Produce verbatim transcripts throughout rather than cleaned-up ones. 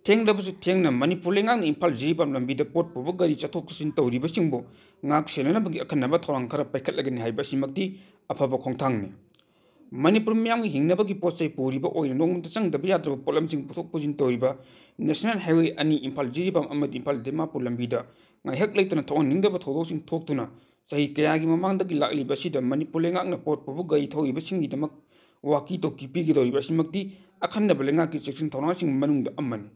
ꯊꯦꯡꯂꯕꯁꯨ ꯊꯦꯡꯅ ꯃꯅꯤꯄꯨꯔ ꯂꯩꯉꯥꯛꯅ ꯏꯝꯐꯥꯜ ꯖꯤꯔꯤꯕꯥꯝ ꯂꯝꯕꯤꯗ ꯄꯣꯠ ꯄꯨꯕ ꯒꯥꯔꯤ ꯆꯠꯊꯣꯛ ꯆꯠꯁꯤꯟ ꯇꯧꯔꯤꯕꯁꯤꯡꯕꯨ ꯉꯥꯛ ꯁꯦꯟꯅꯅꯕꯒꯤ ꯑꯈꯟꯅꯕ ꯊꯧꯔꯥꯡ ꯈꯔ ꯄꯥꯏꯈꯠꯂꯒꯅꯤ ꯍꯥꯏꯕ ꯑꯁꯤꯃꯛꯇꯤ ꯑꯐꯕ ꯈꯣꯡꯊꯥꯡꯅꯤ꯫ ꯃꯅꯤꯄꯨꯔ ꯃꯤꯌꯥꯝꯒꯤ ꯍꯤꯡꯅꯕꯒꯤ ꯄꯣꯠ ꯆꯩ ꯄꯨꯔꯤꯕ ꯑꯣꯏꯅ ꯅꯣꯡꯃꯇ ꯆꯪꯗꯕ ꯌꯥꯗ꯭ꯔꯕ ꯄꯣꯠꯂꯝꯁꯤꯡ ꯄꯨꯊꯣꯛ ꯄꯨꯁꯤꯟ ꯇꯧꯔꯤꯕ ꯅꯦꯁꯅꯦꯜ ꯍꯥꯏꯋꯦ ꯑꯅꯤ ꯏꯝꯐꯥꯜ ꯖꯤꯔꯤꯕꯥꯝ ꯑꯃꯗꯤ ꯏꯝꯐꯥꯜ ꯗꯤꯃꯥꯄꯨꯔ ꯂꯝꯕꯤꯗ ꯉꯥꯏꯍꯥꯛ ꯂꯩꯇꯅ ꯊꯣꯛꯍꯟꯅꯤꯡꯗꯕ ꯊꯧꯗꯣꯛꯁꯤꯡ ꯊꯣꯛꯇꯨꯅ ꯆꯍꯤ ꯀꯌꯥꯒꯤ ꯃꯃꯥꯡꯗꯒꯤ ꯂꯥꯛꯂꯤꯕ ꯑꯁꯤꯗ ꯃꯅꯤꯄꯨꯔ ꯂꯩꯉꯥꯛꯅ ꯄꯣꯠ ꯄꯨꯕ ꯒꯥꯔꯤ ꯊꯧꯔꯤꯕꯁꯤꯡꯒꯤꯗꯃꯛ ꯋꯥꯀꯤ ꯇꯣꯀꯤ ꯄꯤꯒꯗꯧꯔꯤꯕ ꯑꯁꯤꯃꯛꯇꯤ ꯑꯈꯟꯅꯕ ꯂꯩꯉꯥꯛꯀꯤ ꯆꯦꯛꯁꯤꯟ ꯊꯧꯔꯥꯡꯁꯤꯡꯒꯤ ꯃꯅꯨꯡꯗ ꯑꯃꯅꯤ꯫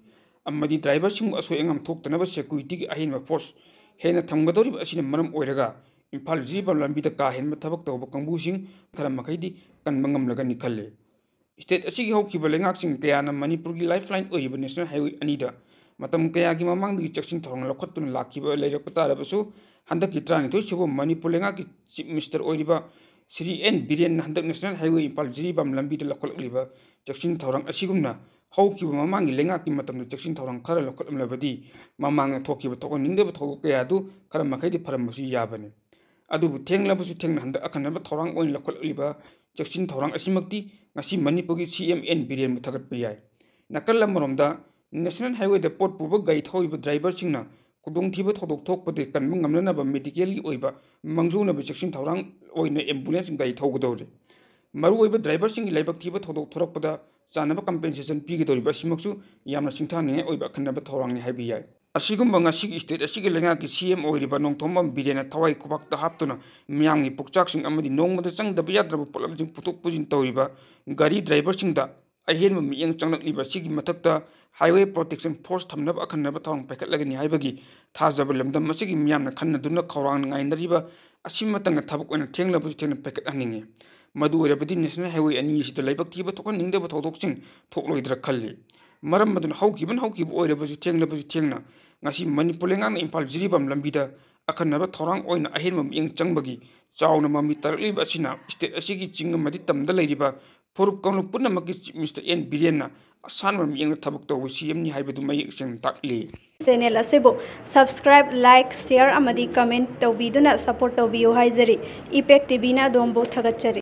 ꯑꯃꯗꯤ ꯗ꯭ꯔꯥꯏꯚꯔꯁꯤꯡꯕꯨ ꯑꯁꯣꯏ ꯑꯉꯥꯝ ꯊꯣꯛꯇꯅꯕ ꯁꯦꯀ꯭ꯌꯨꯔꯤꯇꯤꯒꯤ ꯑꯍꯦꯟꯕ ꯐꯣꯔꯁ ꯍꯦꯟꯅ ꯊꯝꯒꯗꯧꯔꯤꯕ ꯑꯁꯤꯅ ꯃꯔꯝ ꯑꯣꯏꯔꯒ ꯏꯝꯐꯥꯜ ꯖꯤꯔꯤꯕꯥꯝ ꯂꯝꯕꯤꯗ ꯀꯥ ꯍꯦꯟꯕ ꯊꯕꯛ ꯇꯧꯕ ꯀꯥꯡꯕꯨꯁꯤꯡ ꯈꯔ ꯃꯈꯩꯗꯤ ꯀꯟꯕ ꯉꯝꯂꯒꯅꯤ ꯈꯜꯂꯤ꯫ ꯁ꯭ꯇꯦꯠ ꯑꯁꯤꯒꯤ ꯍꯧꯈꯤꯕ ꯂꯩꯉꯥꯛꯁꯤꯡ ꯀꯌꯥꯅ ꯃꯅꯤꯄꯨꯔꯒꯤ ꯂꯥꯏꯐ ꯂꯥꯏꯟ ꯑꯣꯏꯔꯤꯕ ꯅꯦꯁꯅꯦꯜ ꯍꯥꯏꯋꯦ ꯑꯅꯤꯗ ꯃꯇꯝ ꯀꯌꯥꯒꯤ ꯃꯃꯥꯡꯗꯒꯤ ꯆꯦꯛꯁꯤꯟ ꯊꯧꯔꯥꯡ ꯂꯧꯈꯠꯇꯨꯅ ꯂꯥꯛꯈꯤꯕ ꯂꯩꯔꯛꯄ ꯇꯥꯔꯕꯁꯨ, ꯍꯟꯗꯛꯀꯤ ꯇꯔꯥꯅꯤꯊꯣꯏ ꯁꯨꯕ ꯃꯅꯤꯄꯨꯔ ꯂꯩꯉꯥꯛꯀꯤ ꯆꯤꯐ ꯃꯤꯅꯤꯁꯇꯔ ꯑꯣꯏꯔꯤꯕ ꯁ꯭ꯔꯤ ꯑꯦꯟ ꯕꯤꯔꯦꯟꯅ ꯍꯟꯗꯛ ꯅꯦꯁꯅꯦꯜ ꯍꯥꯏꯋꯦ ꯏꯝꯐꯥꯜ ꯖꯤꯔꯤꯕꯥꯝ ꯂꯝꯕꯤꯗ ꯂꯧꯈꯠꯂꯛꯂꯤꯕ ꯆꯦꯛꯁꯤꯟ ꯊꯧꯔꯥꯡ ꯑꯁꯤꯒꯨꯝꯅ ꯍꯧꯈꯤꯕ ꯃꯃꯥꯡꯒꯤ ꯂꯩꯉꯥꯛꯀꯤ ꯃꯇꯝꯗ ꯆꯦꯛꯁꯤꯟ ꯊꯧꯔꯥꯡ ꯈꯔ ꯂꯧꯈꯠꯂꯝꯂꯕꯗꯤ ꯃꯃꯥꯡꯗ ꯊꯣꯛꯈꯤꯕ ꯊꯣꯛꯍꯟꯅꯤꯡꯗꯕ ꯊꯧꯗꯣꯛ ꯀꯌꯥ ꯑꯗꯨ ꯈꯔ ꯃꯈꯩꯗꯤ ꯐꯔꯝꯕꯁꯨ ꯌꯥꯕꯅꯤ꯫ ꯑꯗꯨꯕꯨ ꯊꯦꯡꯂꯕꯁꯨ ꯊꯦꯡꯅ ꯍꯟꯗꯛ ꯑꯈꯟꯅꯕ ꯊꯧꯔꯥꯡ ꯑꯣꯏꯅ ꯂꯧꯈꯠꯂꯛꯂꯤꯕ ꯆꯦꯛꯁꯤꯟ ꯊꯧꯔꯥꯡ ꯑꯁꯤꯃꯛꯇꯤ ꯉꯁꯤ ꯃꯅꯤꯄꯨꯔꯒꯤ ꯁꯤ ꯑꯦꯝ ꯑꯦꯟ ꯕꯤꯔꯦꯟꯕꯨ ꯊꯥꯒꯠꯄ ꯌꯥꯏ꯫ ꯅꯥꯀꯜ ꯑꯃꯔꯣꯝꯗ ꯅꯦꯁꯅꯦꯜ ꯍꯥꯏꯋꯦꯗ ꯄꯣꯠ ꯄꯨꯕ ꯒꯥꯔꯤ ꯊꯧꯔꯤꯕ ꯗ꯭ꯔꯥꯏꯚꯔꯁꯤꯡꯅ ꯈꯨꯗꯣꯡꯊꯤꯕ ꯊꯧꯗꯣꯛ ꯊꯣꯛꯄꯗꯒꯤ ꯀꯟꯕ ꯉꯝꯅꯅꯕ ꯃꯦꯗꯤꯀꯦꯜꯒꯤ ꯑꯣꯏꯕ ꯃꯥꯡꯖꯧꯅꯕ ꯆꯦꯛꯁꯤꯟ ꯊꯧꯔꯥꯡ ꯑꯣꯏꯅ ꯑꯦꯝꯕꯨꯂꯦꯟꯁ ꯒꯥꯔꯤ ꯊꯧꯒꯗꯧꯔꯤ꯫ ꯃꯔꯨꯑꯣꯏꯕ ꯗ꯭ꯔꯥꯏꯚꯔꯁꯤꯡꯒꯤ ꯂꯥꯏꯕꯛ ꯊꯤꯕ ꯊꯧꯗꯣꯛ ꯊꯣꯔꯛꯄꯗ ꯆꯥꯅꯕ ꯀꯝꯄꯦꯟꯁꯦꯁꯟ ꯄꯤꯒꯗꯧꯔꯤꯕ ꯑꯁꯤꯃꯛꯁꯨ ꯌꯥꯝꯅ ꯁꯤꯡꯊꯥꯅꯤꯡꯉꯥꯏ ꯑꯣꯏꯕ ꯑꯈꯟꯅꯕ ꯊꯧꯔꯥꯡꯅꯤ ꯍꯥꯏꯕ ꯌꯥꯏ꯫ ꯑꯁꯤꯒꯨꯝꯕ ꯉꯁꯤꯒꯤ ꯁ꯭ꯇꯦꯠ ꯑꯁꯤꯒꯤ ꯂꯩꯉꯥꯛꯀꯤ ꯁꯤ ꯑꯦꯝ ꯑꯣꯏꯔꯤꯕ ꯅꯣꯡꯊꯣꯝꯕꯝ ꯕꯤꯔꯦꯟꯅ ꯊꯋꯥꯏ ꯈꯨꯕꯥꯛꯇ ꯍꯥꯞꯇꯨꯅ ꯃꯤꯌꯥꯝꯒꯤ ꯄꯨꯛꯆꯥꯛꯁꯤꯡ ꯑꯃꯗꯤ ꯅꯣꯡꯃꯗ ꯆꯪꯗꯕ ꯌꯥꯗ꯭ꯔꯕ ꯄꯣꯠꯂꯝꯁꯤꯡ ꯄꯨꯊꯣꯛ ꯄꯨꯁꯤꯟ ꯇꯧꯔꯤꯕ ꯒꯥꯔꯤ ꯗ꯭ꯔꯥꯏꯚꯔꯁꯤꯡꯗ ꯑꯍꯦꯟꯕ ꯃꯤꯠꯌꯦꯡ ꯆꯪꯂꯛꯂꯤꯕ ꯑꯁꯤꯒꯤ ꯃꯊꯛꯇ ꯍꯥꯏꯋꯦ ꯄ꯭ꯔꯣꯇꯦꯛꯁꯟ ꯐꯣꯔꯁ ꯊꯝꯅꯕ ꯑꯈꯟꯅꯕ ꯊꯧꯔꯥꯡ ꯄꯥꯏꯈꯠꯂꯒꯅꯤ ꯍꯥꯏꯕꯒꯤ ꯊꯥꯖꯕ ꯂꯝꯗꯝ ꯑꯁꯤꯒꯤ ꯃꯤꯌꯥꯝꯅ ꯈꯟꯅꯗꯨꯅ ꯈꯧꯔꯥꯡꯅ ꯉꯥꯏꯅꯔꯤꯕ ꯑꯁꯤꯃꯇꯪꯅ ꯊꯕꯛ ꯑꯣꯏꯅ ꯊꯦꯡꯂꯕꯁꯨ ꯊꯦꯡꯅ ꯄꯥꯏꯈꯠꯍꯟꯅꯤꯡꯏ꯫ ꯃꯗꯨ ꯑꯣꯏꯔꯕꯗꯤ ꯅꯦꯁꯅꯦꯜ ꯍꯥꯏꯋꯦ ꯑꯅꯤ ꯑꯁꯤꯗ ꯂꯥꯏꯕꯛ ꯊꯤꯕ ꯊꯣꯛꯍꯟꯅꯤꯡꯗꯕ ꯊꯧꯗꯣꯛꯁꯤꯡ ꯊꯣꯛꯂꯣꯏꯗ꯭ꯔꯥ ꯈꯜꯂꯤ꯫ ꯃꯔꯝ ꯑꯗꯨꯅ ꯍꯧꯈꯤꯕꯅ ꯍꯧꯈꯤꯕ ꯑꯣꯏꯔꯕꯁꯨ ꯊꯦꯡꯂꯕꯁꯨ ꯊꯦꯡꯅ ꯉꯁꯤ ꯃꯅꯤꯄꯨꯔ ꯂꯩꯉꯥꯛꯅ ꯏꯝꯐꯥꯜ ꯖꯤꯔꯤꯕꯥꯝ ꯂꯝꯕꯤꯗ ꯑꯈꯟꯅꯕ ꯊꯧꯔꯥꯡ ꯑꯣꯏꯅ ꯑꯍꯦꯟꯕ ꯃꯤꯠꯌꯦꯡ ꯆꯪꯕꯒꯤ ꯆꯥꯎꯅ ꯃꯃꯤ ꯇꯥꯔꯛꯂꯤꯕ ꯑꯁꯤꯅ ꯁ꯭ꯇꯦꯠ ꯑꯁꯤꯒꯤ ꯆꯤꯡ ꯑꯃꯗꯤ ꯇꯝꯗ ꯂꯩꯔꯤꯕ ꯐꯨꯔꯨꯞ ꯀꯥꯡꯂꯨꯞ ꯄꯨꯝꯅꯃꯛꯀꯤ ꯆꯤꯐ ꯃꯤꯅꯤꯁꯇꯔ ꯑꯦꯟ ꯕꯤꯔꯦꯟꯅ ꯑꯁꯥꯟꯕ ꯃꯤꯠꯌꯦꯡꯗ ꯊꯕꯛ ꯇꯧꯕ ꯁꯤ ꯑꯦꯝꯅꯤ ꯍꯥꯏꯕꯗꯨ ꯃꯌꯦꯛ ꯁꯦꯡꯅ ꯇꯥꯛꯂꯤ꯫ ꯆꯦꯅꯦꯜ ꯑꯁꯤꯕꯨ ꯁꯕꯁꯀ꯭ꯔꯥꯏꯕ, ꯂꯥꯏꯛ, ꯁꯤꯌꯔ ꯑꯃꯗꯤ ꯀꯃꯦꯟꯠ ꯇꯧꯕꯤꯗꯨꯅ ꯁꯄꯣꯔꯠ ꯇꯧꯕꯤꯌꯨ ꯍꯥꯏꯖꯔꯤ꯫ ꯏꯄꯦꯛ ꯇꯤꯚꯤꯅ ꯑꯗꯣꯝꯕꯨ ꯊꯥꯒꯠꯆꯔꯤ꯫